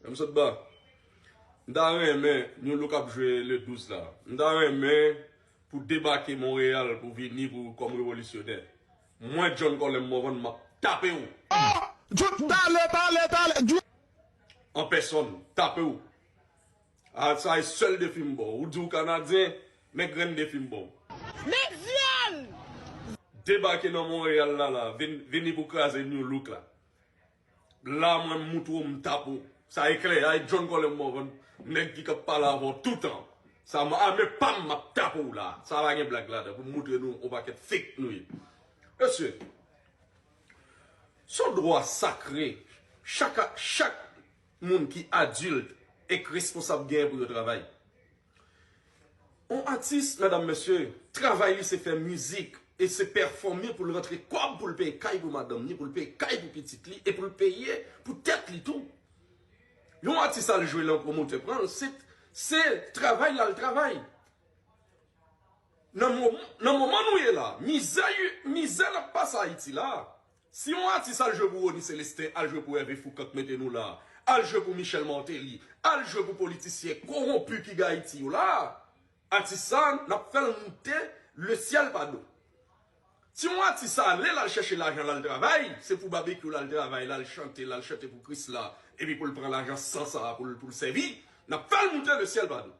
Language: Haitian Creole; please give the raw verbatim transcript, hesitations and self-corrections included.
M sot ba. M ta renmen, New Look ap jwe le douz la. M ta renmen pou debake Monreyal pou vini pou kòm revolisyonè. Mwen, John Colem Morvan, m ap tape w. John, talè, talè, talè. John. An pèsòn, tape w. A, sa e sèl defi m ba w. Ou di w Kanadyen, men grenn defi m ba w. Men vyòl! Debake nan Monreyal la, la, vin, vini pou kraze New Look la. La, mwen, m moutre w, m tape w. Sa e klè, a e John Colem Morvan, nèg ki k ap pale avè w toutan. Sa, mwen, ame pa m, m ap tape w la. Sa pa gen blag ladan, pou m moutre nou, yon pakèt fake nou ye. Mesye, se yon dwa sakre, chak, chak moun ki adilt e k responsab genyen pou yo travay. Yon atis, medam, mesye, travay li se fè mizik e se pèfòme pou l rantre kòb pou l peye kay pou madanm li, pou l peye kay pou pitit li e pou l peye pou tèt li tou. Yon atis al jwe lan pwomotè pran l, se, se travay l al travay. Nan mo-, nan moman nou ye la, mizè, mizè n ap pase Ayiti la, si yon atis al jwe pou Rony Celestin, al jwe pou Hervé Foucan k mete nou la, al jwe pou Michel Martelly, al jwe pou politisyen kowonpi ki gen Ayiti yo la, atis sa, n ap fè l moute le syèl pa do. Si yon atis ale, l al chèche lajan, l al travay, se pou babekyou l al travay, l al chante, l al chante pou Krisla, epi pou l pran lajan san sa a pou l, pou l sèvi, n ap fè l moute le syèl pa do.